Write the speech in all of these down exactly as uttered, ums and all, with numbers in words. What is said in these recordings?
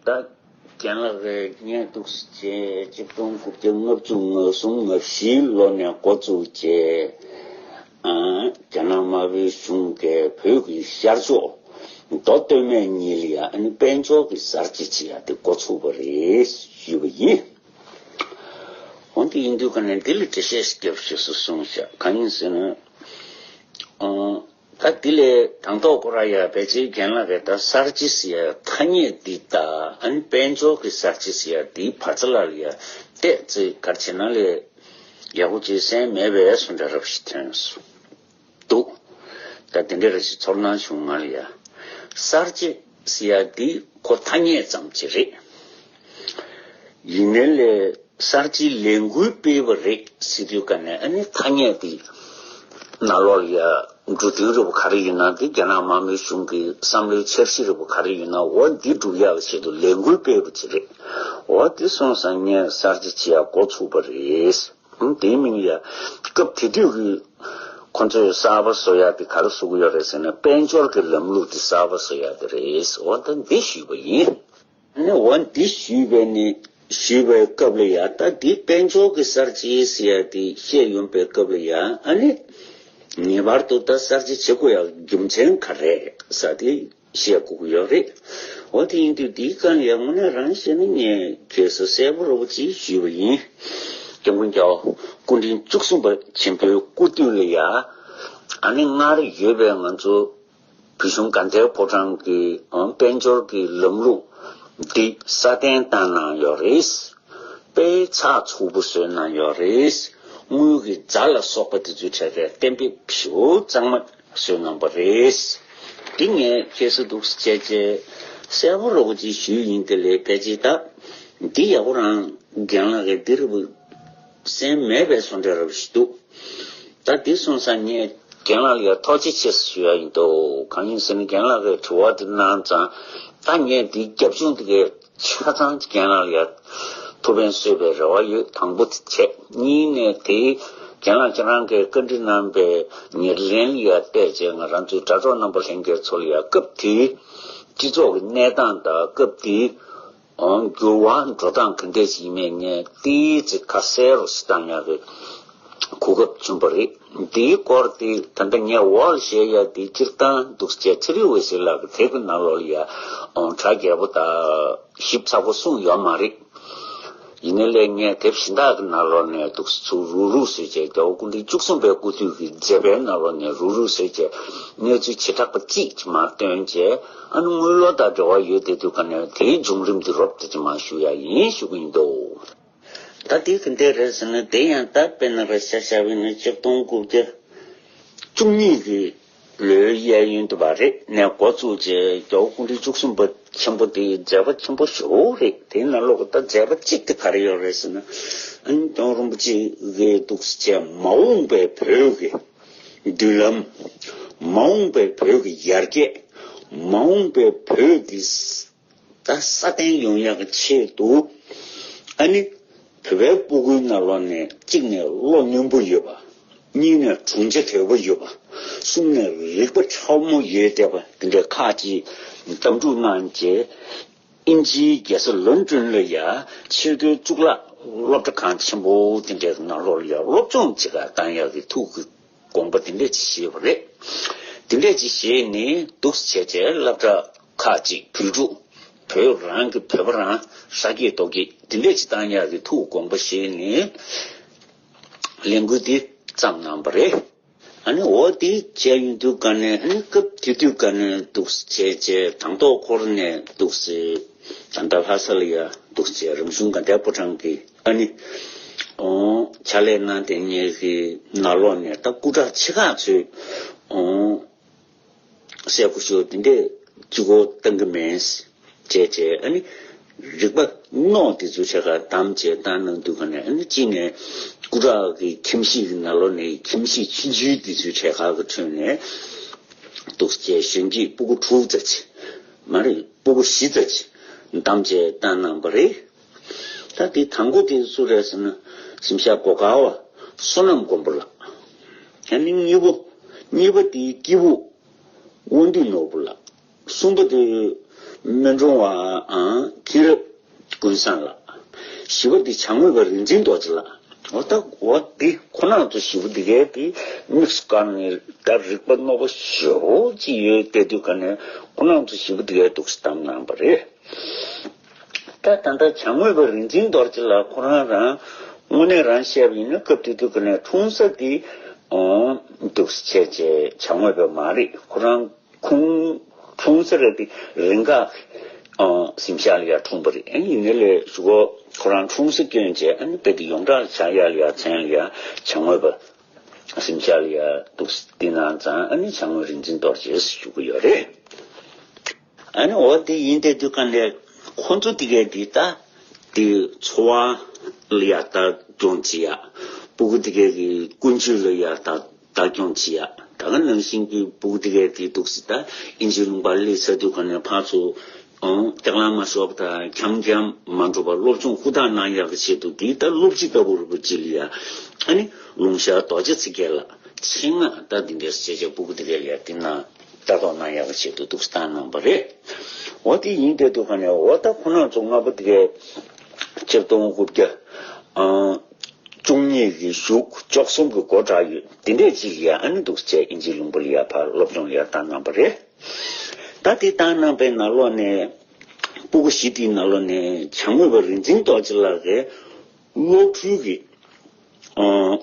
ད་རྒན་ལགས་ཀྱིས་ངས་འདུག་སེ་བྱས་ཆིག་སྟོང་དགུ་བརྒྱ་ལྔ་བཅུ་ང་གསུམ་ང་བཞིའི་ལོ་ནས་འགོ་བཙུགས་བྱས། ཨ། རྒྱ་ནག་དམར་པོའི་གཞུང་གིས་བོད་ཀྱི་ཤར་ཕྱོགས་མདོ་སྟོད་སྨད་གཉིས་ལ་ཡ་ཨ་ནི་དཔལ་འབྱོར་གྱི་གསར་བརྗེ་བྱེད་ཡ་དེ་འགོ་ཚུགས་པ་རེད་ཞུས་པ་ཡིན། འོན་ཏེ་ཡིན་དུས་ཀ་ནས་འདི་ལ་འགྲེལ་བཤད་རྒྱབ་ཞེས་སུ་གསུངས་ཤག་གང་ཡིན་ཟེར་ན། ཨ། ད་འདི་ལས་དང་ཐོག་ཁོ་རང་ཡ་ཕལ་ཆེར་རྒན་ལགས་ཀྱིས་ད་གསར་བརྗེ་ཟེར་ཡ་ཐ་སྙད་འདི་དང་ཨ་ནི་དཔལ་འབྱོར་གྱི་གསར་བརྗེ་ཟེར་ཡ་འདིའི་བར་མཚམས་ལ་ཡ་བལྟས་ཚེ་ག་རེ་བྱས་ན་ལས་ཡག་པོ་ཅིག་གསན་མེད་པའི་བཟོ་འདྲ་རབ་ཞིག་ཐོན་སོང་འདུག་ད་དེ་འདྲ་རེ་ཞིག་ཚོར་སྣང་བྱུང་ང་ལ་ཡ། གསར་བརྗེ་ཟེར་ཡ་འདི་ཁོ་ཐ་སྙད་ཙམ་ཅིག་རེད། ཡིན་ནའི་ལས་གསར་བརྗེའི་ལས་འགུལ་སྤེལ་བ་རེད་ཟེར་དུས་ཀ་ནས་ཨ་ནི་ཐ་སྙད་འདི་ནང་ལོགས་ལ་ཡ་འབྲུ་དོན་རེ་བ་ག་རེ་ཡོད་ན་འདི་རྒྱ་ནག་དམར་པོའི་གཞུང་གི་བསམ་བློའི་འཆར་གཞི་རེ་བ་ག་རེ་ཡོད་ན་འོ་འདི་སྒྲུབ་ཡག་གི་ཆེད་དུ་ལས་འགུལ་སྤེལ་བ་ཅིག་རེད། འོ་འདི་སོང་ཙང་ངས་གསར་བརྗེ་བྱེད་ཡག་འགོ་ཚུགས་པ་རེད། ཨང་། དེའི་མིང་ཡ། སྐབས་དེ་དུས་ཀྱི་ཁོ་ཚོས་གསར་པ་བཟོ་ཡ་དེ་ག་རེ་བཟོ་གི་ཡོད་རེད་ཟེར་ན་དཔལ་འབྱོར་གྱི་ལམ་ལུགས་དེ་གསར་པ་བཟོ་ཡ་དེ་རེད། འོ་ད་འདི་ཞུས་པ་ཡིན། ཨ་ནི་འོ་འདི་ཞུས་པ་ནི་ཞུས་པའི་སྐབས་ལ་ཡ་ད་འདི་དཔལ་འབྱོར་གྱི་གསར་བརྗེ་ཟེར་ཡ་དེ་བཤད་ཡོང་པའི་སྐབས་ལ་ཡ་ཨ་ནི་ངེས་པར་དུ་ད་གསར་བརྗེ་བྱེད་དགོས་ཡ་རྒྱུ་མཚན་ག་རེ་ཟེར་དེ། བཤད་དགོས་ཀྱི་ཡོད་རེད། འོ་དེ་ཡིན་དུས་འདིའི་སྒང་ལ་ཡང་དངོས་གནས་རང་བཤད་ན་ངས་ཁྱེད་ཚོ་གསལ་པོ་རོ་པོ་ཅིག་ཞུས་པ་ཡིན། སྐྱབས་མགོན་རྒྱལ་བ་སྐུ་ཕྲེང་བཅུ་གསུམ་པ་ཆེན་པོའི་སྐུ་དུས་ལ་ཡ། ཨ་ནི་སྔར་ཡོད་པའི་ང་ཚོ་བོད་གཞུང་དགའ་ལྡན་ཕོ་བྲང་གི་དཔལ་འབྱོར་གྱི་ལམ་ལུགས་འདི་སྲ་བརྟན་བཏང་གནང་ཡོད་རེད། དཔེ་ཚགས་ཚུད་པོ་བཟོས་གནང་ཡོད་རེད། དངུལ་གྱི་རྫ་ལ་སོགས་པ་དེ་ཚོའི་གྲས་ཀའི་གཏན་འབེབས་ཞེ་པོ་གཙང་མ་བཟོས་གནང་པ་རེད། འདི་ངས་ཁྱེད་ཚོ་འདུག་སེ་བྱས་བྱས་གསལ་པོ་རོ་པོ་ཅིག་ཞུས་ཡིན། དེ་ལས་ཕལ་ཆེར་ད་འདི་ཡག་པོ་རང་རྒན་ལགས་ཀྱིས་འདི་རུ་གསན་མེད་པའི་བཟོ་འདྲ་རབ་ཞིག་འདུག་ད་འདི་སོང་ཙང་ངས་རྒན་ལགས་ལ་ཡང་ཐུགས་རྗེ་ཆེ་ཞུ་ཡ་ཡིན་འདུག་གང་ཡིན་ཟེར་ན་རྒན་ལགས་ཀྱིས་དྲི་བ་འདི་གནང་ཙང་ད་ངས་འདིའི་རྒྱབ་ལྗོངས་འདི་གའི་ཆ་ཚང་རྒན་ལགས་ལ་ཡང་ཐུགས་ཕན་གསོས་པའི་རེ་བ་ཡོད། དང་པོ་དེ་བྱས། གཉིས་ནས་དེའི་རྒན་ལགས་ཁྱེད་རང་གིས་བཀའ་འདྲི་གནང་པའི་ཉེར་ལེན་ལ་ཡང་བལྟས་བྱས་ང་རང་ཚོའི་དྲ་གྲོགས་རྣམ་པ་ལྷན་རྒྱས་ཚོ་ལ་ཡང་སྐབས་དེའི་སྤྱི་ཚོགས་ཀྱི་གནས་སྟངས་དང་སྐབས་དེའི་འགྱུར་བ་འགྲོ་སྟངས་ག་འདྲས་ཡིན་མིན་ངས་ཏོག་ཙམ་ཁ་གསལ་རུ་ཞིག་བཏང་ཡག་གི་གོ་སྐབས་བྱུང་བ་རེད། འདིའི་སྐོར་དེ་ད་ལྟ་ངས་འོག་ལ་བཤད་ཡག་དེ་སྤྱིར་བཏང་འདུག་སེ་ཚེ་རིང་འོད་ཟེར་ལགས་ཀྱི་དེབ་ཀྱི་ནང་ལོགས་ལ་ཡ་གྲ་རྒྱས་པོ་དང་ཞིབ་ཚགས་པོ་གསུངས་ཡོད་མ་རེད། ཡིན་ནའི་ལས་ངས་དེབ་གཞན་དག་གི་ནང་ལོགས་ནས་འདུག་སེ་ཚུར་རུག་རུག་བཟོས་བྱས་རྒྱལ་བ་སྐུ་ཕྲེང་བཅུ་གསུམ་པའི་སྐུ་དུས་ཀྱི་མཛད་པའི་ནང་ལོགས་ནས་རུག་རུག་བཟོས་བྱས་གནས་ཚུལ་བྱེ་བྲག་པ་གཅིག་ཅིག་མར་བཏོན་བྱས། ཨ་ནི་དངུལ་ལོར་དང་འབྲེལ་བ་ཡོད་བསྡད་དུས་ག་ནས་དེའི་བྱུང་རིམ་དེ་རོབ་ཙམ་ཅིག་མར་ཞུ་ཡ་ཡིན་ཞུ་གི་ཡིན་འདུག་ད་དེ་ག་འདྲས་རེད་ཟེར་ན་དེ་ཡང་ད་དཔེར་ན་ར་ཤ་ཤ་བས་ན་ཆིག་སྟོང་དགུ་བརྒྱ་བཅུ་གཉིས་ཀྱི་ལོའི་གཡས་གཡོན་དུ་བ་རེད་ནས་འགོ་བཙུགས་རྗེས་རྒྱལ་བ་སྐུ་ཕྲེང་བཅུ་གསུམ་པ་ཆེན་པོ་དེའི་མཛད་པ་ཆེན་པོ་ཞེ་པོ་རེད། དེའི་ནང་ལོགས་ཀྱི་ད་མཛད་པ་གཅིག་དེ་ག་རེ་ཡོད་རེད་ཟེར་ན། ཨ་ནི་སྐྱབས་མགོན་རིན་པོ་ཆེ་གིས་འདུག་སེ་བྱས་མ་འོངས་པའི་བོད་ཀྱི་མདུན་ལམ། མ་འོངས་པའི་བོད་ཀྱི་ཡར་རྒྱས། མ་འོངས་པའི་བོད་ཀྱི་ད་སྲ་བརྟན་ཡོང་ཡག་གི་ཆེད་དུ། ཨ་ནི་བོད་པའི་སྤུ་གུའི་ནང་ལོགས་ནས་གཅིག་ནས་བློ་རྣོན་པོ་ཡོད་པ། གཉིས་ནས་དྲུང་ཆེ་དོད་པོ་ཡོད་པ། གསུམ་ནས་རིག་པ་ཕྲ་མོ་ཡོད་བསྡད་པ་དེ་འདྲའི་ཁག་ཅིག་འདེམས་སྒྲུག་གནང་རྗེས། དབྱིན་ཇིའི་རྒྱལ་ས་ལོན་ཀྲོན་ལ་ཡ་ཆོས་རྒྱལ་གཙུག་ལག་སློབ་གྲྭ་ཁང་ཆེན་པོ་དེ་འདྲའི་ནང་ལོགས་ལ་ཡ་སློབ་སྦྱོང་བྱེད་གར་བཏང་ཡག་གི་ཐུགས་ཀྱི་དགོངས་པ་དེ་འདྲས་ཅིག་བཞེས་པ་རེད། དེ་འདྲས་ཅིག་བཞེས་ནས་འདུག་སེ་བྱས་བྱས་སློབ་གྲྭ་ཁག་ཅིག་བོད་ཕྲུག་བོད་རང་གི་བོད་པ་རང་ཧྲ་གི་རྡོ་གི་དེ་འདྲས་ཅིག་བཏང་ཡག་གི་ཐུགས་དགོངས་པ་བཞེས་ནས་ལས་འགུལ་འདི་བརྩམས་གནང་པ་རེད། ཨ་ནི་འོ་དེ་བྱས་ཡོང་དུས་ག་ནས་ཨ་ནི་སྐབས་དེ་དུས་ག་ནས་འདུག་སེ་བྱས་བྱས་དང་ཐོག་འཁོར་ནས་འདུག་སེ་ད་ལྟ་ལྷ་ས་ལ་ཡ་འདུག་སེ་རང་གཞུང་དགའ་ལྡན་ཕོ་བྲང་གི་ཨ་ནི་ཨོ་ཕྱག་ལས་གནང་བསྡད་མཁན་གྱི་ནང་ལོགས་ནས་ད་སྐུ་དྲག་ཆེ་ཁག་ཚོས་ཨོ་སྲས་སྐུ་ཞབས་དེ་འདྲས་གཅིག་པོ་བཏང་གི་མེད་བྱས་བྱས་ཨ་ནི་རིག་པ་རྣོ་དེ་ཚོ་ཕྱེད་ཀ་བདམས་བྱས་བཏང་གནང་དུས་ག་ནས་ཨ་ནི་གཅིག་ནས་སྐུ་དྲག་གི་ཁྱིམ་གཞིས་ཀྱི་ནང་ལོགས་ནས་ཁྱིམ་གཞིས་ཆུང་ཆུང་དེ་ཚོའི་ཕྱེད་ཀ་གི་ཁྲོད་ནས་འདུག་སེ་གཞོན་སྐྱེས་སྤུ་གུ་དྲུག་ཙམ་ཅིག་མ་རེད་སྤུ་གུ་བཞི་ཙམ་ཅིག་བདམས་བྱས་བཏང་གནང་པ་རེད། ད་དེ་དང་པོ་དེ་སུ་རེད་ཟེར་ན་གཟིམ་ཤག་སྒོ་ཁ་བ་བསོད་ནམས་མགོན་པོ་ལགས། ཨ་ནི་གཉིས་པོ་གཉིས་པ་དེའི་སྐྱེས་བུ་དབང་འདུས་ནོར་བུ་ལགས། གསུམ་པ་དེ་ སྨན་དྲུང་བ་ཨང་མཁྱེན་རབ་ཀུན་བཟང་ལགས། བཞི་པ་འདི་བྱ་དངོས་པ་རིག་འཛིན་རྡོ་རྗེ་ལགས། འོ་ད་འོ་འདི་ཁོ་རང་ཚོ་བཞི་པོ་འདི་གའི་འདི་དམིགས་སུ་བཀར་ནས་ད་རིག་པ་རྣོ་པོ་ཞེ་པོ་ཅིག་ཡོད་བསྡད་དུས་ག་ནས་ཁོ་རང་ཚོ་བཞི་པོ་འདི་གའི་འདུག་སེ་བདམས་གནང་པ་རེད། ད་ད་ལྟ་བྱ་དངོས་པ་རིག་འཛིན་རྡོ་རྗེ་ལགས་ཁོ་རང་རང་དངོས་གནས་རང་བཤད་པ་ཡིན་ན་སྐབས་དེ་དུས་ག་ནས་འཁྲུངས་ས་འདི་འདུག་སེ་བྱས་བྱས་བྱ་དངོས་པ་མ་རེད། ཁོ་རང་ཁོང་འཁྲུངས་ས་རེད་དེ་རིང་ག་གཟིམ་ཤག་ལ་ཡ་འཁྲུངས་པ་རེད། ཨ་ནི་ཡིན་ནའི་ལས་ཞུ་གོ་ཁོ་རང་འཁྲུངས་ས་སྐྱོན་བྱས་ཨ་ནི་དཔེ་དེ་ཡོངས་གྲགས་ཆགས་ཡ་ལ་ཡ་མཚན་ལ་ཡ་བྱ་དངོས་པ་གཟིམ་ཤག་ལ་ཡ་འདུག་སྟེ་ན་ཙང་ཨ་ནི་བྱ་དངོས་རིག་འཛིན་རྡོ་རྗེ་ཞུ་གི་ཡོད་རེད། ཨ་ནི་འོ་དེ་ཡིན་དེ་དུས་ག་ནས་ཁོང་ཚོ་དེ་གས་དེ་ལྟ་དེ་འཚོ་བ་ལ་ཡ་ལྟ་སྐྱོང་བྱེད་ཡ། སྤུ་གུ་དེ་གས་ཀྱི་ཀུན་སྤྱོད་ལ་ཡ་ལྟ་ལྟ་སྐྱོང་བྱེད་ཡ། ད་ག་ནང་བཞིན་གྱི་སྤུ་གུ་དེ་གས་དེ་འདུག་སེ་ད་ཨིན་ཇི་ལུང་པ་སླེབས་ཚར་དུས་ག་ནས་ཕར་ཚུར་ཨང་སྐྱག་ལང་མ་ཤོར་བ་དང་འཁྱམ་འཁྱམ་མ་འགྲོ་བར་སློབ་སྦྱོང་ཧུར་ཐག་གནང་ཡག་གི་ཆེད་དུ་དེ་ལྟར་སློབ་སྤྱི་ལྟ་བུ་རུ་བ་ཅིག་ལ་ཡ། ཨ་ནི་ལུང་ཤར་རྡོ་རྗེ་ཚེ་རྒྱལ་ལགས་ཆེད་མངགས་ད་འདི་འདྲས་བྱས་བྱས་སྤུ་གུ་དེ་གས་ལ་ཡ་དེ་ན་ལྟ་རྟོག་གནང་ཡག་གི་ཆེད་དུ་འདུག་སེ་བཏང་གནང་པ་རེད། འོ་དེ་ཡིན་དེ་དུས་ག་ནས་འོ་ད་ཁོ་རང་ཚོ་སྔ་པོ་དེ་གས་ཆིག་སྟོང་དགུ་བརྒྱ་ཨང་བཅུ་གཉིས་ཀྱི་གཞུག་བཅུ་གསུམ་གྱི་འགོ་བསྒྲགས་ཡོད་དེ་འདྲས་ཅིག་ལ་ཡ་ཨ་ནི་འདུག་སེ་བྱས་ཨིན་ཇིའི་ལུང་པ་ལ་ཡ་ཕར་སློབ་སྦྱོང་ལ་ཡ་བཏང་གནང་པ་རེད། ད་དེ་བཏང་གནང་པའི་ནང་ལོགས་ནས་སྤུ་གུ་བཞི་དེའི་ནང་ལོགས་ནས་བྱ་དངོས་པ་རིག་འཛིན་རྡོ་རྗེ་ལགས་ཀྱིས་སློབ་ཕྲུག་གི་ཨང་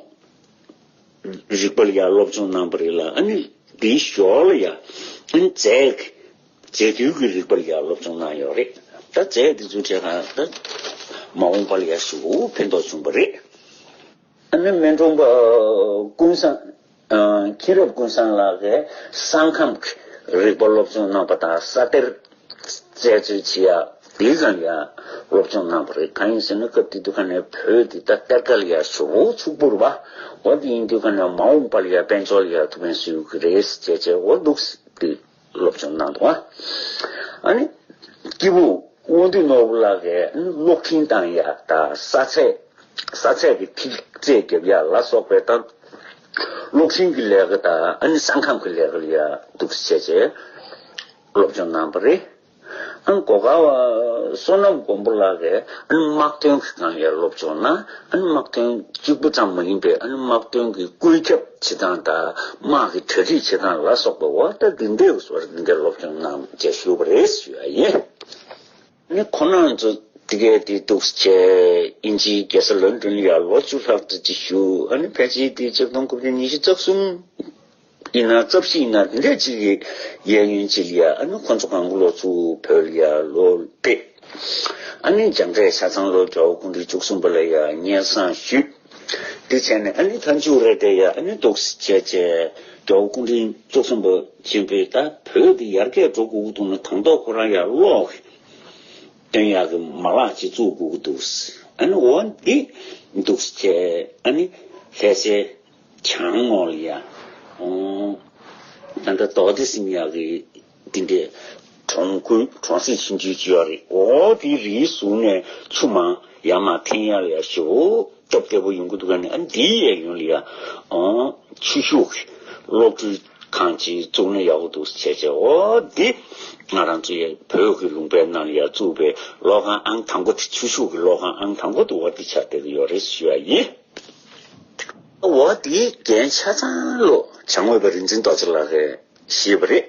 རིག་པ་ལ་ཡ་སློབ་སྦྱོང་གནང་པ་རེད་ལ་ཨ་ནི་དེའི་ཞོར་ལ་ཡ་ཨ་ནི་རྫས་ཀྱི་རྫས་དུས་ཀྱི་རིག་པ་ལ་ཡ་སློབ་སྦྱོང་གནང་ཡོད་རེད། ད་རྫས་དེ་ཚོའི་གྲས་ཁ་ད་མ་འོངས་པ་ལ་ཡ་ཞེ་པོ་ཕན་ཐོགས་བྱུང་བ་རེད། ཨ་ནི་སྨན་དྲུང་པ་ཀུན་བཟང་མཁྱེན་རབ་ཀུན་བཟང་ལགས་ཀྱིས་ས་ཁམས་ཀྱི་རིག་པ་སློབ་སྦྱོང་གནང་པ་དང་ས་གཏེར་རྩད་འཚོལ་བྱེད་ཡ་དེའི་སྒང་ཡ་སློབ་སྦྱོང་གནང་པ་རེད། གང་ཡིན་ཟེར་ན་སྐབས་དེ་དུས་ག་ནས་བོད་དེ་ད་གཏེར་ཁ་ལ་ཡ་ཞེ་པོ་ཕྱུག་པོ་རེད་པ། འོ་དེ་ཡིན་དུས་ག་ནས་མ་འོངས་པ་ལ་ཡ་དཔལ་འབྱོར་ལ་ཡ་ཐུགས་ཕན་གསོས་ཀྱི་རེད་ཟེར་བྱས་བྱས་འོ་འདུག་སེ་དེ་སློབ་སྦྱོང་གནང་འདུག་ཨ་ནི་སྐྱེས་བུ་དབང་འདུས་ནོར་བུ་ལགས་ཀྱིས་གློག་འཕྲིན་བཏང་ཡ་དང་ས་ཚད་ས་ཚད་ཀྱི་ཐིག་རྩེ་རྒྱབ་ཡ་ལ་སོགས་པའི་ད་གློག་འཕྲིན་གྱི་ལས་ཀ་དང་ཨ་ནི་ས་ཁམས་ཀྱི་ལས་ཀ་ལ་ཡ་འདུག་སེ་བྱས་བྱས་སློབ་སྦྱོང་གནང་པ་རེད། ཨ་ནི་སྒོ་ཁར་བ་བསོད་ནམས་མགོན་པོ་ལགས་ཀྱིས་ཨ་ནི་དམག་དོན་གྱི་སྒང་ལ་སློབ་སྦྱོང་གནང་། ཨ་ནི་དམག་དོན་གཅིག་པུ་ཙམ་མ་ཡིན་པའི་ཨ་ནི་དམག་དོན་གྱི་བཀོད་ཁྱབ་བྱེད་སྟངས་དང་དམག་གི་གྲ་སྒྲིག་བྱེད་སྟངས་ལ་སོགས་པ་འོ་ད་འདི་འདྲའི་བཟོ་འདྲ་འདི་འདྲའི་སློབ་སྦྱོང་གནང་བྱས་བཞུགས་པ་རེད་ཞུ་ཡ་ཡིན། ཨ་ནི་ཁོ་རང་ཚོ་དེ་གས་དེ་འདུག་སེ་བྱས་ཨིན་ཇིའི་རྒྱལ་ས་ལོན་ཌོན་ལ་ཡ་ལོ་བཅུ་ལྷག་ཙམ་ཅིག་བཞུགས། ཨ་ནི་ཕལ་ཆེར་དེ་ཆིག་སྟོང་དགུ་བརྒྱ་ཉི་ཤུ་རྩ་གསུམ་ཡིན་ན་རྩ་བཞི་ཡིན་ན་དེ་འདྲས་ཅིག་གི་གཡས་གཡོན་ཅིག་ལ་ཡ་ཨ་ནི་ཁོ་ཚོ་གང་ག་ལོག་ཚུར་བོད་ལ་ཡ་ལོག་ཕེབས། ཨ་ནི་འཇམ་རས་ཆ་ཚང་ལོ་རྒྱལ་བ་སྐུ་ཕྲེང་བཅུ་གསུམ་པ་ལ་ཡ་སྙན་སེང་ཞུས། དེ་བྱས་ནས་ཨ་ནི་མཐའ་མཇུག་རེད་དེ་ཡ་ཨ་ནི་འདུག་སེ་བྱས་བྱས་རྒྱལ་བ་སྐུ་ཕྲེང་བཅུ་གསུམ་པ་ཆེན་པོས་ད་བོད་འདི་ཡར་རྒྱས་འགྲོ་དགོས་ཀྱི་འདུག་ན་དང་ཐོག་ཁོ་རང་ཡར་ལོག་སྟོན་ཡག་གི་མ་ལག་ཅིག་བཙུགས་དགོས་ཀྱི་འདུག་ཨ་ནི་འོ་འདི་འདུག་སེ་བྱས་ཨ་ནི་ལྷ་སའི་བྱང་ངོས་ལ་ཡ། ཨོ། ད་ལྟ་རྡོ་རྗེ་ཟེར་ཡག་གི་འདི་འདྲའི་གྲོང་ཁུལ་གྲོང་གསེབ་ཆུང་ཆུང་ཅིག་ཡོད་རེད། འོ་དེའི་རིའི་ཟུར་ནས་ཆུ་མང་ཡར་མར་འཐེན་ཡག་ལ་ཡ་ཞེ་པོ་སྟབས་བདེ་པོ་ཡོང་གི་འདུག་ག་ནི་ཨ་འདིའི་གཡས་གཡོན་ལ་ཡ། ཨོ། ཆུ་ཤུགས་ཀྱི་གློག་འཕྲུལ་ཁང་ཅིག་བཙུགས་ན་ཡག་པོ་འདུག་ཟེར་བྱས་བྱས་འོ་འདི་ང་རང་ཚོ་ཡ་བོད་ཀྱི་ལུང་པའི་ནང་ལ་ཡ་བཙུགས་པའི་གློག་ཁང་ཨང་དང་པོ་དེ་ཆུ་ཤུགས་ཀྱི་གློག་ཁང་ཨང་དང་པོ་དེ་འོ་འདི་ཆགས་བསྡད་ཀྱི་ཡོད་རེད་ཞུ་ཡ་ཡིན། འོ་དེའི་འགན་ཆ་ཚང་ལོ་བྱ་དངོས་པ་རིག་འཛིན་རྡོ་རྗེ་ལགས་ཀྱིས་བཞེས་པ་རེད།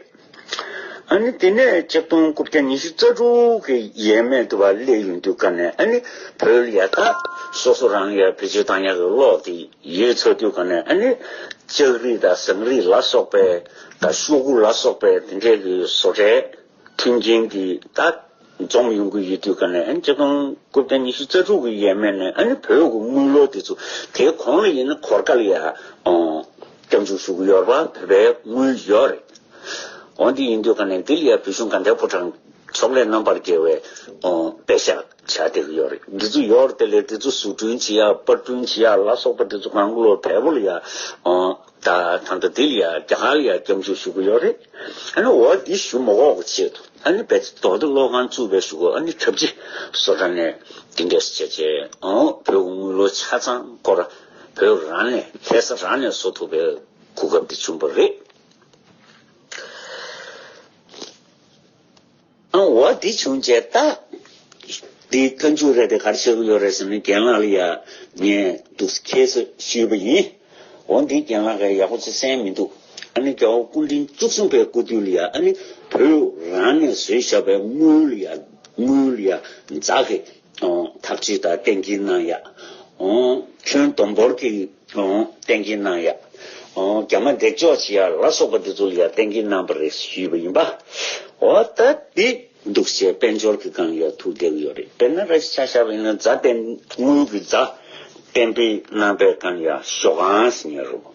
ཨ་ནི་དེ་ནས་ཆིག་སྟོང་དགུ་བརྒྱ་ཉི་ཤུ་རྩ་དྲུག་གི་ཡས་མས་དུ་བ་སླེབས་ཡོང་དུས་ག་ནས་ཨ་ནི་བོད་ལ་ཡ་ད་སོ་སོ་རང་ཡ་བེད་སྤྱོད་བཏང་ཡག་གི་གློག་དེ་ཡོད་ཚར་དུས་ག་ནས་ཨ་ནི་ལྕགས་རིགས་དང་ཟངས་རིགས་ལ་སོགས་པའི་ད་ཤོག་གུ་ལ་སོགས་པའི་དེ་འདྲའི་གི་བཟོ་གྲྭའི་མཐུན་རྐྱེན་དེ་ད་འཛོམས་ཡོང་གི་ཡོད་དུས་ག་ནས་ཨ་ནི་ཆིག་སྟོང་དགུ་བརྒྱ་ཉི་ཤུ་རྩ་དྲུག་གི་ཡས་མས་ནས་ཨ་ནི་བོད་ཀྱི་དངུལ་ལོར་དེ་ཚོ་དེའི་གོང་ལ་ཡིན་ན་གོར་ཁ་ལ་ཡ་སྐྱབས་འཇུག་ཞུ་གི་ཡོད་རེད་པ། བོད་པའི་དངུལ་ཡོད་རེད། འོ་འདི་ཡིན་དུས་ག་ནས་འདི་ལ་ཡ་བོད་གཞུང་དགའ་ལྡན་ཕོ་བྲང་ཕྱོགས་ལས་རྣམ་པར་རྒྱལ་བའི་ཨོ་དཔེ་ཤག་ཆགས་བསྡད་ཀྱི་ཡོད་རེད། འདི་ཚོ་ཡོད་རེད་དེ་ལས་འདི་ཚོ་བཟོ་སྐྲུན་བྱེད་ཡག་པར་སྐྲུན་བྱེད་ཡག་ལ་སོགས་པ་འདི་ཚོ་གང་ག་ལོ་བལ་པོ་ལ་ཡ་ཨོ་ད་ད་ལྟ་འདི་ལ་ཡ་རྒྱ་གར་ལ་ཡ་སྐྱབས་འཇུག་ཞུ་གི་ཡོད་རེད། ཨ་ནི་འོ་འདི་ཞུ་མ་དགོས་པ་ཆེད་དུ་ཨ་ནི་བལ་རྡོ་རྡོ་གློག་ཁང་བཙུགས་པའི་ཞུ་གོ་ཨ་ནི་འཁྲབ་ཆས་བཟོ་གྲྭ་ནས་འདི་འདྲས་བྱས་བྱས་ཨོ་བོད་ཀྱི་དངུལ་ལོར་ཆ་ཚང་སྐོར་བོད་རང་ནས་ལྷ་ས་རང་ནས་བཟོ་ཐུབ་པའི་གོ་སྐབས་འདི་བྱུང་བ་རེད། ཨང་། འོ་ དེ་བྱུང་རྗེས་ད། དེ་བཀའ་འགྱུར་རེད་དེ་ག་རེ་བྱེད་དགོས་ཡོད་རེད་ཟེར་ན། རྒན་ལགས་ལ་ཡ་ངས་འདུག་ཁྱེད་ཚོ་ཞུས་པ་ཡིན། འོ་འདི་རྒན་ལགས་ཀྱིས་ཡག་པོ་ཅིག་གསན་མི་འདུག་ཨ་ནི་རྒྱལ་བ་སྐུ་ཕྲེང་བཅུ་གསུམ་པའི་སྐུ་དུས་ལ་ཡ། ཨ་ནི་བོད་རང་ནས་བཟོས་བཞག་པའི་དངུལ་ལ་ཡ། དངུལ་ལ་ཡ་རྫ་གི་ཐག་གཅོད་དང་གཏན་འཁེལ་གནང་ཡ། ཁྱོན་བསྡོམས་འབོར་གྱི་གཏན་འཁེལ་གནང་ཡ། རྒྱ་མ་འདེགས་འཇོག་བྱེད་ཡ་ལ་སོགས་པ་འདི་ཚོ་ལ་ཡ་གཏན་འཁེལ་གནང་བ་རེད་ཞུས་པ་ཡིན་པ། འོ་ད་འདི། འདུག་སེ་དཔལ་འབྱོར་གྱི་སྒང་ཡ་ཐུག་བསྡད་ཀྱི་ཡོད་རེད། དཔེར་ན་ར་ཆ་བཞག་པ་ཡིན་ན་རྫ་གཏན། དངུལ་གྱི་རྫ་གཏན་འབེབས་གནང་པའི་སྒང་ཡ་ཞོ་གང་ཟེར་མཁན་རེད་བོ།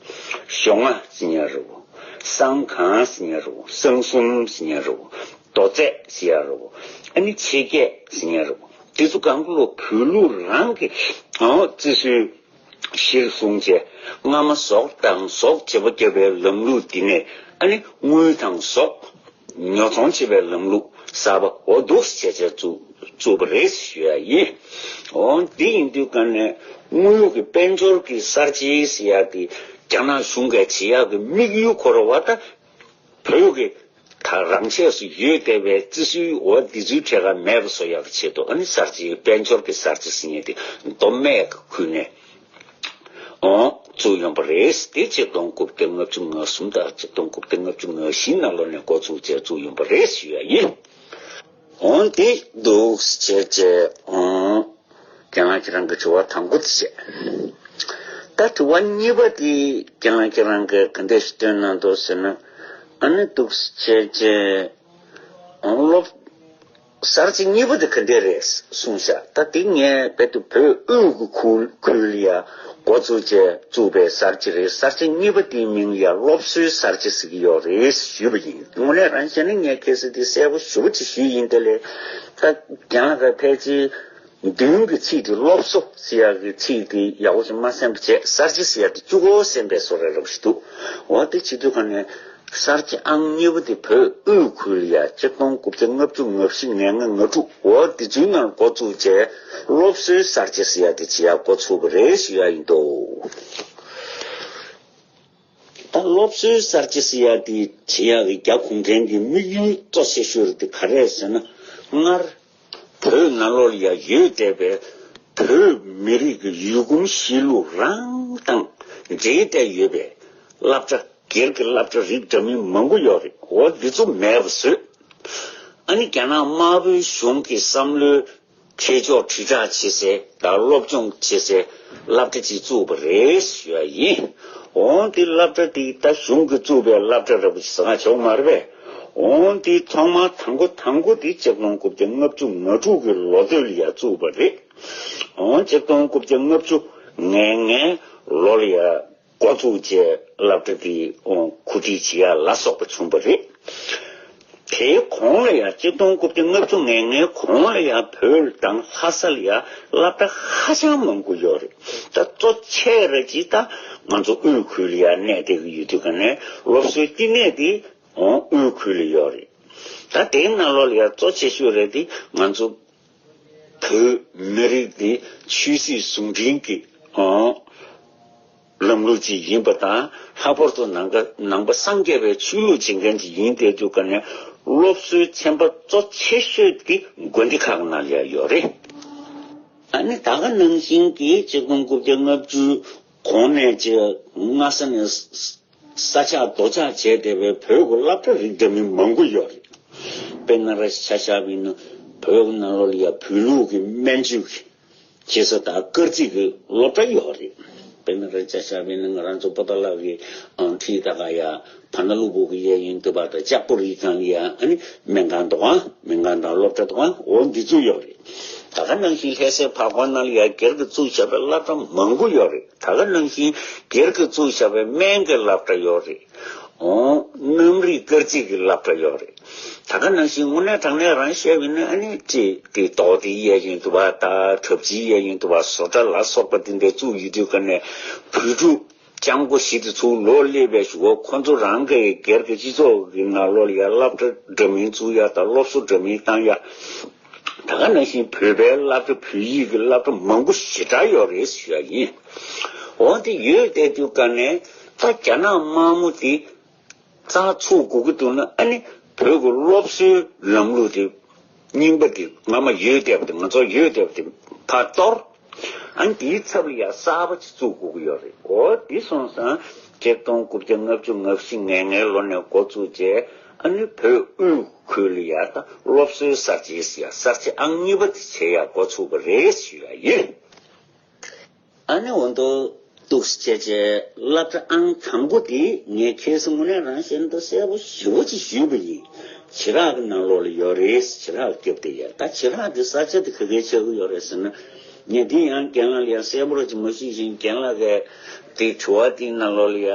ཞོ་ལྔ་ཟེར་མཁན་རེད་བོ། བསང་གང་ཟེར་མཁན་རེད་བོ། བསང་གསུམ་ཟེར་མཁན་རེད་བོ། རྡོ་རྫས་ཟེར་ཡ་རེད་བོ། ཨ་ནི་ཆས་བརྒྱད་ཟེར་མཁན་རེད་བོ། དེ་ཚོ་གང་ག་ལོ་བོད་ལུགས་རང་གི་ཨང་བརྩི་སྲོལ་གཞིར་བཟུང་བྱས། སྔ་མ་ཟོག་དང་ཟོག་བྱེད་པོ་བརྒྱབ་པའི་ལམ་ལུགས་འདི་ནས། ཨ་ནི་དངུལ་དང་ཟོག་ཉོ་ཚོང་བྱེད་པའི་ལམ་ལུགས་གསར་པ་འོ་འདུག་སེ་བྱས་བཙུགས་བཙུགས་པ་རེད་ཞུ་ཡ་ཡིན། འོ་འདི་ཡིན་དུས་ཀ་ནས་དངུལ་གྱི་དཔལ་འབྱོར་གྱི་གསར་བརྗེ་ཟེར་ཡ་དེ་རྒྱ་ནག་གཞུང་གིས་བྱེད་ཡག་གི་དམིགས་ཡུལ་ཁོ་ར་བ་ད། བོད་ཀྱི་ད་རང་ཆས་སུ་ཡོད་བསྡད་པའི་བརྩི་སྲོལ་འོ་འདི་ཚོའི་གྲས་ཀ་མེད་པ་བཟོ་ཡག་གི་ཆེད་དུ། ཨ་ནི་གསར་བརྗེའི་དཔལ་འབྱོར་གྱི་གསར་བརྗེ་ཟེར་མཁན་དེ་མདོ་སྨད་ཀྱི་ཁུལ་ནས། འོ། བཙུགས་ཡོང་པ་རེད། དེ་ཆིག་སྟོང་དགུ་བརྒྱ་ལྔ་བཅུ་ང་གསུམ་དང་ཆིག་སྟོང་དགུ་བརྒྱ་ལྔ་བཅུ་ང་བཞི་ནང་ལོགས་ནས་འགོ་བཙུགས་བྱས་བཙུགས་ཡོང་པ་རེད་ཞུ་ཡ་ཡིན། འོ་དེ་འདུག་སེ་བྱས་བྱས། འོ། རྒན་ལགས་ཁྱེད་རང་གི་དྲི་བ་དང་པོ་དེ་བྱས། ད་དྲི་བ་གཉིས་པ་དེ་རྒན་ལགས་ཁྱེད་རང་གིས་ག་འདྲ་ཞིག་བཏོན་གནང་འདུག་ཟེར་ན། ཨ་ནི་འདུག་སེ་བྱས་བྱས། འོ་སློབ། གསར་བརྗེ་གཉིས་པ་དེ་ག་འདྲས་རེད་གསུངས་ཤག་ད་དེ་ངས་རྦད་དེ་བོད་དབུས་ཀྱི་ཁུལ་ཁུལ་ལ་ཡ་འགོ་བཙུགས་བྱས་བཙུགས་པའི་གསར་བརྗེ་རེད། གསར་བརྗེ་གཉིས་པ་དེའི་མིང་ལ་ཡ་སློབ་གསོའི་གསར་བརྗེ་ཟེར་གྱི་ཡོད་རེད་ཞུས་པ་ཡིན། དངོས་གནས་རང་བཤད་ན་ངས་ཁ་སང་དེ་གསལ་པོ་ཞེ་པོ་ཅིག་ཞུས་ཡིན། དེ་ལས་ད་རྒན་ལགས་ཀྱིས་ཕལ་ཆེར་མདུན་གྱི་ཚིག་དེ་སློབ་གསོ་ཟེར་ཡག་གི་ཚིག་དེ་ཡག་པོ་ཞིག་མ་གསན་པ་བྱས། གསར་བརྗེ་ཟེར་ཡག་དེ་གཅིག་པོ་གསན་པའི་བཟོ་འདྲ་འདྲ་པོ་ཞིག་འདུག་འོ་དེ་བྱེད་དུས་ག་ནས། གསར་བརྗེ་ཨང་གཉིས་པ་དེ་བོད་དབུས་ཁུལ་ལ་ཡ་ཆིག་སྟོང་དགུ་བརྒྱ་ལྔ་བཅུ་ང་བཞི་ང་ལྔ་ང་དྲུག་འོ་དེ་ཚོའི་ནང་འགོ་བཙུགས་བྱས། སློབ་གསོའི་གསར་བརྗེ་ཟེར་ཡ་དེ་བྱེད་ཡ་འགོ་ཚུགས་པ་རེད་ཞུ་ཡ་ཡིན་འདུག་ད་སློབ་གསོའི་གསར་བརྗེ་ཟེར་ཡ་དེ་བྱེད་ཡ་གི་རྒྱ་གུང་ཁྲན་གྱི་དམིགས་ཡུལ་གཙོ་ཆེ་ཤོས་རེད་དེ་ག་རེ་རེད་ཟེར་ན། སྔར་བོད་ནང་ལོགས་ལ་ཡ་ཡོད་བསྡད་པའི་བོད་མི་རིགས་ཀྱི་ཡུལ་གོམས་གཤིས་ལུགས་རང་དང་འབྲེལ་བསྡད་ཡོད་པའི་སློབ་གྲྭ། སྒེར་གྱི་སློབ་གྲྭ་རིགས་འདྲ་མིན་མང་པོ་ཡོད་རེད། འོ་འདི་ཚོ་མེད་པ་བཟོས། ཨ་ནི་རྒྱ་ནག་དམར་པོའི་གཞུང་གི་བསམ་བློའི་ཁྱད་ཆོས་དྲིལ་བསྒྲགས་བྱེད་སའི་དང་སློབ་སྦྱོང་བྱེད་སའི་སློབ་གྲྭ་ཅིག་བཙུགས་པ་རེད་ཞུ་ཡ་ཡིན། འོ་འདི་སློབ་གྲྭ་འདི་ད་གཞུང་གིས་བཙུགས་པའི་སློབ་གྲྭ་འདྲ་པོ་ཞིག་ཟེར་ན་ཆོག་མ་རེད་པས། འོ་འདི་ཐོག་མར་དང་པོ་དང་པོ་འདི་ཆིག་སྟོང་དགུ་བརྒྱ་ལྔ་བཅུ་ང་དྲུག་གི་ལོ་སྟོད་ལ་ཡ་བཙུགས་པ་རེད། འོ་ཆིག་སྟོང་དགུ་བརྒྱ་ལྔ་བཅུ་ང་ལྔའི་ལོ་ལ་ཡ། འགོ་བཙུགས་བྱས་སློབ་གྲྭ་དེ་གོ་སྒྲིག་བྱེད་ཡ་ལ་སོགས་པ་བྱུང་བ་རེད། དེའི་གོང་ལ་ཡང་ཆིག་སྟོང་དགུ་བརྒྱ་ལྔ་བཅུ་ང་ལྔའི་གོང་ལ་ཡང་བོད་དང་ལྷ་ས་ལ་ཡང་སློབ་གྲྭ་ཧ་ཅང་མང་པོ་ཡོད་རེད། ད་གཙོ་ཆེ་ར་ཅིག་ད་ང་ཚོ་དབུས་ཁུལ་ལ་ཡང་གནས་བསྡད་ཀྱི་ཡོད་དུས་ག་ནས་སློབ་གསོའི་བསྟི་གནས་དེ་དབུས་ཁུལ་ལ་ཡོད་རེད། ད་དེའི་ནང་ལོགས་ལ་ཡང་གཙོ་ཆེ་ཤོས་རེད་དེ་ང་ཚོ་བོད་མི་རིགས་འདི་ཆོས་སྲིད་ཟུང་འབྲེལ་གྱི་ཨང་ལམ་ལུགས་ཅིག་ཡིན་པ་དང་། ལྷག་པར་དུ་ནང་ཀ་ནང་པ་སངས་རྒྱས་པའི་ཆོས་ལུགས་བྱེད་མཁན་ཅིག་ཡིན་བསྡད་དུས་ཀ་ནས་སློབ་གསོའི་ཚན་པ་གཙོ་ཆེ་ཤོས་དེ་དགོན་སྡེ་ཁག་ནང་ལ་ཡང་ཡོད་རེད། ཨ་ནི་ད་ག་ནང་བཞིན་གྱི་ཆིག་སྟོང་དགུ་བརྒྱ་ལྔ་བཅུ་གོང་ནས་ཀྱི་སྔ་ས་ནས་ས་ཆ་རྡོ་ཆག་བྱས་བསྡད་པའི་བོད་ཀྱི་སློབ་གྲྭ་རིགས་འདྲ་མིན་མང་པོ་ཡོད་རེད། དཔེར་ན་ར་ཆ་བཞག་པ་ཡིན་ན་བོད་ཀྱི་ནང་ལོགས་ལ་ཡང་བོད་ལུགས་ཀྱི་སྨན་བཅོས་ཀྱི་བྱེད་ས་དང་སྐར་རྩིས་ཀྱི་སློབ་གྲྭ་ཡོད་རེད། དཔེར་ན་ར་ཆ་བཞག་པ་ཡིན་ན་ང་རང་ཚོ་པོ་ཏཱ་ལ་གི་ཨང་ཁྲིད་ད་ག་ཡ་བར་ན་གློ་བུར་གྱི་གཡས་གཡོན་དུ་བ་དང་ལྕགས་པོ་རི་སྒང་ལ་ཡ་ཨ་ནི་སྨན་ཁང་དང་སྨན་ཁང་དང་སློབ་གྲྭ་དང་འོ་འདི་ཚོ་ཡོད་རེད། ད་ག་ནང་བཞིན་ལྷ་སའི་བར་སྐོར་ནང་ལ་ཡ་སྒེར་གྱི་བཙུགས་བཞག་པའི་སློབ་གྲྭ་མང་པོ་ཡོད་རེད། ད་ག་ནང་བཞིན་སྒེར་གྱིས་བཙུགས་བཞག་པའི་སྨན་གྱི་སློབ་གྲྭ་ཡོད་རེད། འོ། གནམ་རིག་སྐར་རྩིས་ཀྱི་སློབ་གྲྭ་ཡོད་རེད། ད་ག་ནང་བཞིན་དངོས་གནས་དྲང་གནས་རང་བཤད་པ་ཡིན་ན་ཨ་ནི་ཅིག་དེ་རྡོ་རྗེ་གཡས་གཡོན་དུ་བ་དང་གྲབས་ཆེན་གཡས་གཡོན་དུ་བ་བཟོ་གྲྭ་ལ་སོགས་པ་དེ་འདྲ་བཙུགས་ཡོད་དུས་ཀ་ནས་བོད་ཕྲུག་སྤྱང་པོ་ཞིག་དེ་ཚོ་ལོ་སླེབས་པའི་གཞུག་གུ་ཁོ་ཚོ་རང་གི་སྒེར་གྱི་སྤྱི་ཚོགས་ཀྱི་ནང་ལོགས་ལ་ཡ་སློབ་གྲྭ་འདྲ་མིན་བཙུགས་ཡ་དང་སློབ་གསོ་འདྲ་མིན་བཏང་ཡ། ད་ག་ནང་བཞིན་བོད་པའི་སློབ་གྲྭ་བོད་ཡིག་གི་སློབ་གྲྭ་མང་པོ་ཞེ་དྲག་ཡོད་རེད་ཞུ་ཡ་ཡིན། འོ་དེ་ཡོད་བསྡད་དུས་ཀ་ནས་ད་རྒྱ་ནག་དམར་མོ་དེ་རྩ་ཚུགས་དགོས་ཀྱི་འདུག་ན་ཨ་ནི་བོད་ཀྱི་སློབ་གསོའི་ལམ་ལུགས་དེ་ རྙིང་པ་དེ་སྔ་མ་ཡོད་བསྡད་པ་དེ་ང་ཚོ་ཡོད་བསྡད་པ་དེ་ཕར་གཏོར། ཨ་ནི་དེའི་ཚབ་ལ་ཡ་གསར་པ་ཅིག་བཙུགས་དགོས་ཀྱི་ཡོད་རེད། འོ་དེ་སོང་ཙང་ཆིག་སྟོང་དགུ་བརྒྱ་ལྔ་བཅུ་ང་བཞི་ང་ལྔའི་ལོ་ནས་འགོ་བཙུགས་རྗེས་ཨ་ནི་བོད་དབུས་ཁུལ་ལ་ཡ་ད་སློབ་གསོའི་གསར་བརྗེ་ཟེར་ཡ་གསར་བརྗེ་ཨང་གཉིས་པ་དེ་བྱེད་ཡ་འགོ་ཚུགས་པ་རེད་ཞུ་ཡ་ཡིན། ཨ་ནི་འོ་འདུག་འདུག་སེ་བྱས་བྱས་སློབ་གྲྭ་ཨང་དང་པོ་དེ་ངས་ཁ་སང་དངོས་གནས་རང་བཤད་ན་ད་གསལ་པོ་ཞེ་པོ་ཅིག་ཞུས་པ་ཡིན། བྱེ་བྲག་གི་ནང་ལོགས་ལ་ཡོད་རེད། བྱེ་བྲག་རྒྱབ་དེ་ཡ་ད་བྱེ་བྲག་གི་ས་ཆ་དེ་ག་གའི་ཆགས་ཀྱི་ཡོད་རེད་ཟེར་ན། ངས་འདི་ཡང་རྒན་ལགས་ལ་ཡང་གསལ་པོ་ར་ཅིག་མ་ཞུས་ཤིང་རྒན་ལགས་ཀྱིས་དེ་དྲི་བ་དེའི་ནང་ལོགས་ལ་ཡ་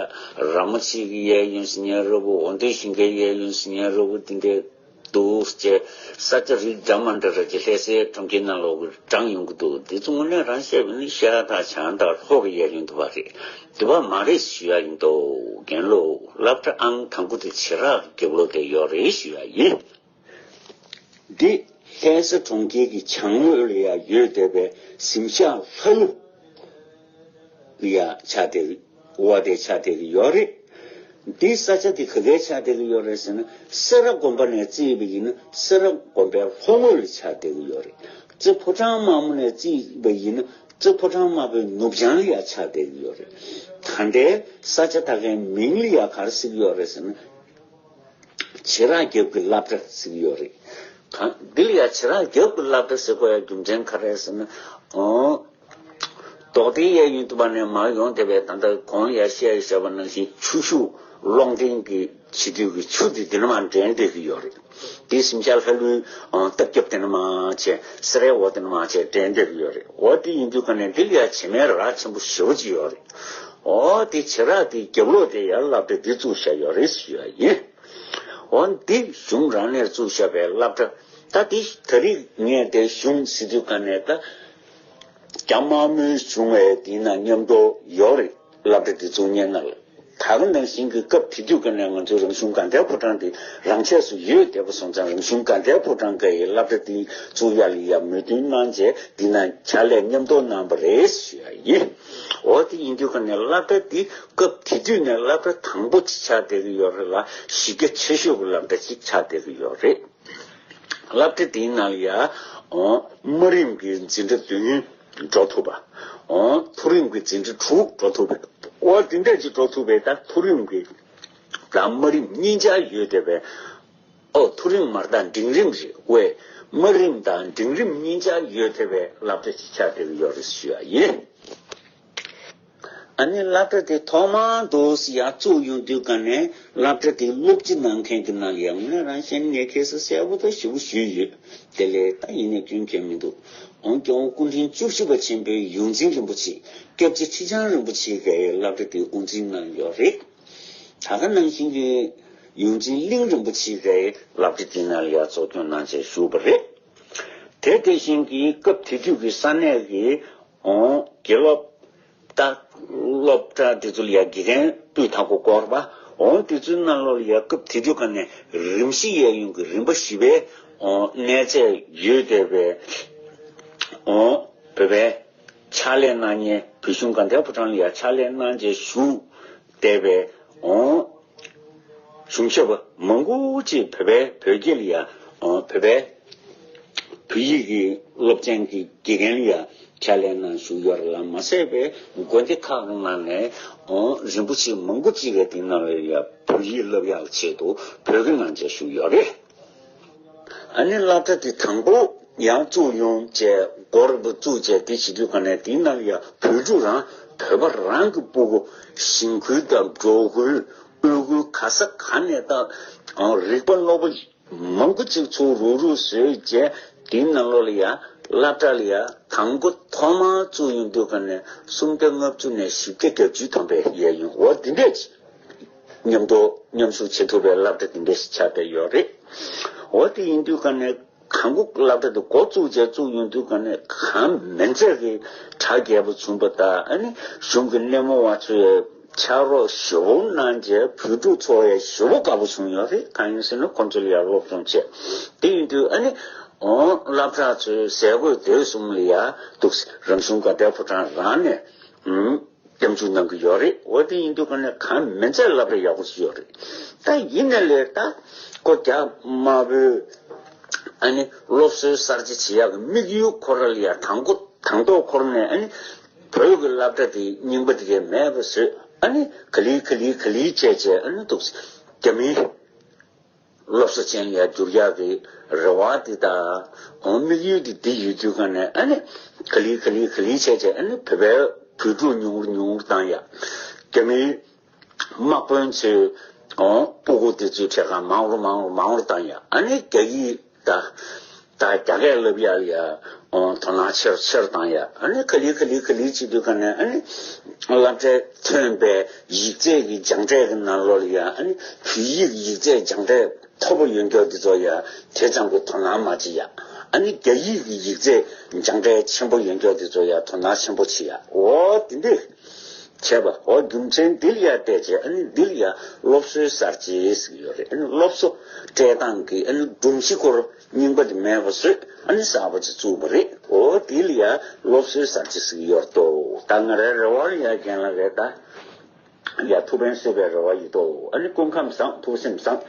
ར་མོ་ཆེ་གི་གཡས་གཡོན་ཟེར་མཁན་ར་བོ་འོ་འདོད་ཞིང་གའི་གཡས་གཡོན་ཟེར་མཁན་ར་བོ་དེ་འདྲའི། འདུག་ཅེས་ས་ཆ་རིགས་འདྲ་མ་འདྲ་ར་ཅིག་ལྷ་སའི་གྲོང་ཁྱེར་ནང་ལོགས་ཀྱི་བགྲངས་ཡོང་གི་འདུག་དེ་ཚོ་དངོས་གནས་རང་བཤད་པ་ནི་ཤ་དང་བྱང་དང་ལྷོ་གི་གཡས་གཡོན་དུ་བ་རེད། དུ་བ་མ་རེད་ཞུ་ཡ་ཡིན་འདུག་རྒན་ལོ། སློབ་གྲྭ་ཨང་དང་པོ་དེ་བྱེ་བྲག་གི་རྒྱབ་ལོགས་དེ་ཡོད་རེད་ཞུ་ཡ་ཡིན། འདི་ལྷ་ས་གྲོང་ཁྱེར་གྱི་བྱང་ངོས་ལ་ཡ་ཡོད་བསྡད་པའི་གཟིམ་ཤག་ལྷ་ཀླུ་ཡ་ཆགས་བསྡད་ཀྱི། འོ་དེ་ཆགས་བསྡད་ཀྱི་ཡོད་རེད། འདི་ས་ཆ་དེ་ག་གའི་ཆགས་བསྡད་ཀྱི་ཡོད་རེད་ཟེར་ན། སེ་ར་དགོན་པ་ནས་བརྩིས་པ་ཡིན་ན་སེ་ར་དགོན་པའི་ལྷོ་ངོས་ལ་ཆགས་བསྡད་ཀྱི་ཡོད་རེད། རྩེ་ཕོ་བྲང་དམར་མོ་ནས་བརྩིས་པ་ཡིན་ན་རྩེ་ཕོ་བྲང་དམར་པོའི་ནུབ་བྱང་ལ་ཡ་ཆགས་བསྡད་ཀྱི་ཡོད་རེད། ད་ལྟའི་ས་ཆ་ད་གའི་མིང་ལ་ཡ་ག་རེ་ཟེར་གྱི་ཡོད་རེད་ཟེར་ན། བྱེ་བྲག་རྒྱབ་ཀྱི་སློབ་གྲྭ་ཟེར་གྱི་ཡོད་རེད། གང་འདི་ལ་ཡ་བྱེ་བྲག་རྒྱབ་ཀྱི་སློབ་གྲྭ་ཟེར་དགོས་ཡ་རྒྱུ་མཚན་ག་རེ་ཟེར་ན། ཨོ། རྡོ་རྗེ་གཡས་གཡོན་དུ་བ་ནས་མར་ཡོང་བསྡད་པའི་ད་ལྟ་གོང་ལ་ཡ་བཤད་བཞག་པ་ནང་བཞིན་ཆུ་ཤུགས་སློང་ཐེངས་ཀྱི་བྱེད་དུས་ཀྱི་ཆུ་དེ་འདི་ནས་མར་འདྲེན་བསྡད་ཀྱི་ཡོད་རེད། དེ་གཟིམ་ཤག་ལྷ་ཀླུའི་ཨ་སྟབས་རྒྱབ་དེ་ནས་མར་བྱས་སེ་རའི་འོག་དེ་ནས་མར་བྱས་འདྲེན་བསྡད་ཀྱི་ཡོད་རེད། འོ་དེ་ཡིན་དུས་ཀ་ནས་འདི་ལ་ཡ་བྱེ་མའི་ར་ཆེན་པོ་ཞེ་པོ་ཅིག་ཡོད་རེད། འོ་དེ་བྱེ་བྲག་དེའི་རྒྱབ་ལོགས་དེ་ཡ་སློབ་གྲྭ་འདི་བཙུགས་བཞག་ཡོད་རེད་ཞུ་ཡ་ཡིན། འོ་འདི་གཞུང་རང་ནས་བཙུགས་བཞག་པའི་སློབ་གྲྭ། ད་འདི་ད་རེས་ངས་དེ་གཞུང་ཟེར་དུས་ཀ་ནས་ད་རྒྱ་དམར་མོའི་གཞུང་བའི་དེའི་ནང་མཉམ་དུ་ཡོད་རེད། སློབ་གྲྭ་འདི་བཙུགས་མཁན་ནང་ལ། ད་ག་ནང་བཞིན་གྱི་སྐབས་དེ་དུས་ཀ་ནས་ང་ཚོའི་རང་གཞུང་དགའ་ལྡན་ཕོ་བྲང་འདི་རང་ཆས་སུ་ཡོད་བསྡད་པ་སོང་ཙང་རང་གཞུང་དགའ་ལྡན་ཕོ་བྲང་གི་སློབ་གྲྭ་འདི་བཙུགས་ཡ་ལ་ཡ་མོས་མཐུན་གནང་རྗེས་འདི་ན་ཕྱག་ལས་མཉམ་དུ་གནང་བ་རེད་ཞུ་ཡ་ཡིན། འོ་དེ་ཡིན་དུས་ཀ་ནས་སློབ་གྲྭ་འདི་སྐབས་དེ་དུས་ནས་སློབ་གྲྭ་དང་པོ་ཅིག་ཆགས་བསྡད་ཀྱི་ཡོད་རེད་ལ་གཞི་རྒྱ་ཆེ་ཤོས་ཀྱི་སློབ་གྲྭ་ཅིག་ཆགས་བསྡད་ཀྱི་ཡོད་རེད། སློབ་གྲྭ་དེའི་ནང་ལ་ཡ། ཨོ། དམའ་རིམ་གྱི་འཛིན་གྲྭ་བདུན་འགྲོ་ཐུབ་པ། ཨོ། མཐོ་རིམ་གྱི་འཛིན་གྲྭ་དྲུག་འགྲོ་ཐུབ་པ། ཨོ་དེ་འདྲ་ཅིག་འགྲོ་ཐུབ་པའི་ད་མཐོ་རིམ་གྱི་དང་དམའ་རིམ་གཉིས་ཆ་ཡོད་བསྡད་པའི། ཨོ་མཐོ་རིམ་མ་རེད་ད་འབྲིང་རིམ་རེད་ཝེ། དམའ་རིམ་དང་འབྲིང་རིམ་གཉིས་ཆ་ཡོད་བསྡད་པའི་སློབ་གྲྭ་ཅིག་ཆགས་བསྡད་ཀྱི་ཡོད་རེད་ཞུ་ཡ་ཡིན། ཨ་ནི་སློབ་གྲྭ་དེ་ཐོག་མར་འདུག་སེ་ཡར་བཙུགས་ཡོང་དུས་ཀ་ནས་སློབ་གྲྭ་དེ་སློབ་སྤྱི་གནང་མཁན་གྱི་ནང་ལ་ཡང་ངས་རང་བཞིན་ངས་ཁ་སང་གསལ་པོ་དང་ཞིབ་པོ་ཞུས་ཡོད། དེ་ལས་ད་ཡིན་ནའི་སྐྱོན་གང་མི་འདུག་ཨོ་སྐྱབས་མགོན་སྐུ་ཕྲེང་བཅུ་བཞི་པ་ཆེན་པོའི་ཡོངས་འཛིན་རིན་པོ་ཆེ་སྐྱབས་རྗེ་ཁྲི་བྱང་རིན་པོ་ཆེ་གིས་སློབ་གྲྭ་དེ་དབུ་འཛིན་གནང་ཡོད་རེད། ད་ག་ནང་བཞིན་གྱི་ཡོངས་འཛིན་གླིང་རིན་པོ་ཆེ་གིས་སློབ་གྲྭ་དེ་ནང་ལ་ཡར་གཙོ་སྐྱོང་གནང་བྱས་བཞུགས་པ་རེད། དེ་དེ་བཞིན་གྱི་སྐབས་དེ་དུས་ཀྱི་ས་གནས་ཀྱི་ཨོ་དགེ་སློབ། ད་སློབ་གྲྭ་དེ་ཚོ་ལ་ཡ་དགེ་རྒན་སྤུས་དག་པོ་བསྐོར་བ། འོང་དེ་ཚོའི་ནང་ལོགས་ལ་ཡ་སྐབས་དེ་དུས་ཀ་ནས་རིམ་བཞི་གཡས་གཡོན་གྱི་རིམ་པ་བཞི་པའི་འོང་གནས་ཚད་ཡོད་བསྡད་པའི་འོང་བོད་པའི་ཕྱག་ལས་གནང་མཁན་བོད་གཞུང་དགའ་ལྡན་ཕོ་བྲང་ལ་ཡ་ཕྱག་ལས་གནང་བྱས་བཞུགས་བསྡད་པའི་འོང་གཞུང་ཞབས་པ་མང་པོ་ཅིག་བོད་པའི་བོད་སྐད་ལ་ཡ་འོང་བོད་པའི་བོད་ཡིག་གི་སློབ་ཚན་གྱི་དགེ་རྒན་ལ་ཡང་ཕྱག་ལས་གནང་བཞུགས་ཡོད་རེད་ལ་མ་ཟད་པའི་དགོན་སྡེ་ཁག་གི་ནང་ནས་ཨོ་རིན་པོ་ཆེ་མང་པོ་ཅིག་གིས་དེ་ནང་ལ་ཡང་བོད་ཡིག་བསླབ་ཡག་ཆེད་དུ་བོད་སྐད་གནང་བྱས་བཞུགས་ཡོད་རེད། ཨ་ནི་སློབ་གྲྭ་དེ་དང་པོ་ཡང་བཙུགས་ཡོང་བྱས་སྒོར་བཙུགས་བྱས་དེ་བྱེད་དུས་ག་ནས་དེའི་ནང་ལ་ཡང་བོད་ཕྲུག་རང་བོད་པ་རང་གི་སྤུ་གུ་ཞིང་ཁུལ་དང་འབྲོག་ཁུལ་དབུས་ཁུལ་ག་ས་ག་ནས་ད་རིག་པ་སློབ་པ། མང་པོ་ཅིག་ཚུར་རུག་རུག་བཟོས་རྗེས་དེའི་ནང་ལོགས་ལ་ཡ་སློབ་གྲྭ་ལ་ཡ་དང་པོ་ཐོག་མར་བཙུགས་ཡོང་དུས་ཀ་ནས་སུམ་བརྒྱ་ལྔ་བཅུ་ནས་བཞི་བརྒྱ་བརྒྱད་ཅུ་ཐམ་པའི་གཡས་གཡོན་འོ་དེ་འདྲས་ཅིག་མཉམ་དུ་མཉམ་ཞུགས་བྱེད་ཐུབ་པའི་སློབ་གྲྭ་དེ་འདྲས་ཤིག་ཆགས་བསྡད་ཡོད་རེད། འོ་དེ་ཡིན་དུས་ཀ་ནས་གང་གོ་སློབ་གྲྭ་དེ་འགོ་བཙུགས་རྗེས་བཙུགས་ཡོང་དུས་ཀ་ནས་གང་མིན་ཚད་ཀྱི་གྲ་རྒྱས་པོ་བྱུང་པ་དང་ཨ་ནི་གཞུང་གི་སྣེ་མོ་བ་ཚོས། ཕྱག་རོགས་ཞེ་པོ་གནང་རྗེས་བོད་ཕྲུག་ཚོ་ཡང་ཞེ་པོ་དགའ་པོ་བྱུང་ཡོད་རེད། གང་ཡིན་ཟེར་ན་ཁོང་ཚོ་ལ་ཡང་སློབ་སྦྱོང་བྱས། དེ་ཡིན་དུས་ཨ་ནི་འོང་སློབ་གྲྭ་ཚོའི་ཟས་གོས་དེ་གསུམ་ལ་ཡང་འདུག་རང་གཞུང་དགའ་ལྡན་ཕོ་བྲང་རང་ནས་ཨུམ་སྐྱབས་འཇུག་གནང་གི་ཡོད་རེད། འོ་དེ་ཡིན་དུས་ག་ནས་གང་མིན་ཚད་སློབ་གྲྭ་ཡག་པོ་ཞིག་ཡོད་རེད། ད་ཡིན་ནའི་ལས་ད་ཁོ་རྒྱ་དམར་པོའི་ ཨ་ནི་སློབ་གསོའི་གསར་བརྗེ་བྱེད་ཡག་གི་དམིགས་ཡུལ་ཁོ་ར་ལ་ཡ་དང་པོ་དང་ཐོག་ཁོ་ར་ནས་ཨ་ནི་བོད་ཀྱི་སློབ་གྲྭ་དེ་རྙིང་པ་དེ་གས་མེད་པ་བཟོས། ཨ་ནི་ག་ལེ་ག་ལེ་ག་ལེ་བྱས་བྱས་ཨ་ནི་འདུག་རྒྱ་མིའི་སློབ་གསོ་ཅན་ལ་ཡ་བསྒྱུར་ཡག་གི་རེ་བ་དེ་དང་། འོ་དམིགས་ཡུལ་དེ་འདི་ཡོད་དུས་ག་ནས་ཨ་ནི་ག་ལེ་ག་ལེ་ག་ལེ་བྱས་བྱས་ཨ་ནི་བོད་པའི་བོད་ཕྲུག་ཉུང་རུ་ཉུང་རུ་བཏང་ཡག་རྒྱ་མིའི་དམག་དཔོན་ཚོའི་འོ་སྤུ་གུ་དེ་ཚོའི་གྲས་ཁ་མང་རུ་མང་རུ་མང་རུ་བཏང་ཡག་ཨ་ནི་རྒྱ་ཡིག་དང་ད་རྒྱ་སྐད་བསླབ་ཡག་ལ་ཡ་འོ་དོ་སྣང་ཆེ་རུ་ཆེ་རུ་བཏང་ཡག་ཨ་ནི་ག་ལེ་ག་ལེ་ག་ལེ་བྱེད་དུས་ག་ནས་ཨ་ནི་སློབ་གྲྭས་ཐོན་པའི་ཡིག་ཚད་ཀྱི་སྦྱངས་འབྲས་ཀྱི་ནང་ལོགས་ལ་ཡ་ཨ་ནི་བོད་ཡིག་ཡིག་ཚད་སྦྱངས་འབྲས་མཐོ་པོ་ཡོད་མཁན་དེ་ཚོ་ཡ་དེ་ཙམ་གྱི་དོ་སྣང་མ་བྱེད་ཡག་ཨ་ནི་རྒྱ་ཡིག་གི་ཡིག་ཚད་སྦྱངས་འབྲས་ཆེན་པོ་ཡོད་མཁན་དེ་ཚོ་ཡ་དོ་སྣང་ཆེན་པོ་བྱེད་ཡག་འོ་དེ་འདྲས་བྱས་པ། འོ་རྒྱུ་མཚན་འདི་ལ་ཡ་བལྟས་བྱས་ཨ་ནི་འདི་ལ་ཡ་སློབ་གསོའི་གསར་བརྗེ་ཟེར་གྱི་ཡོད་རེད། ཨ་ནི་སློབ་གསོ་སྤྲད་སྟངས་ཀྱི་ཨ་ནི་སྒྲོམ་གཞི་སྐོར་རྙིང་པ་དེ་མེད་པ་བཟོས་ཨ་ནི་གསར་པ་ཅིག་བཙུགས་པ་རེད། འོ་དེ་ལ་ཡ་སློབ་གསོའི་གསར་བརྗེ་ཟེར་གྱི་ཡོད་རེད་དོ། ད་ང་རའི་རེ་བ་ལ་ཡ་རྒན་ལགས་རེད། ད་ཡ་ཐུགས་ཕན་གསོས་པའི་རེ་བ་ཡོད་དོ། ཨ་ནི་སྐུ་ཁམས་བཟང་། ཐུགས་སེམས་བཟང་།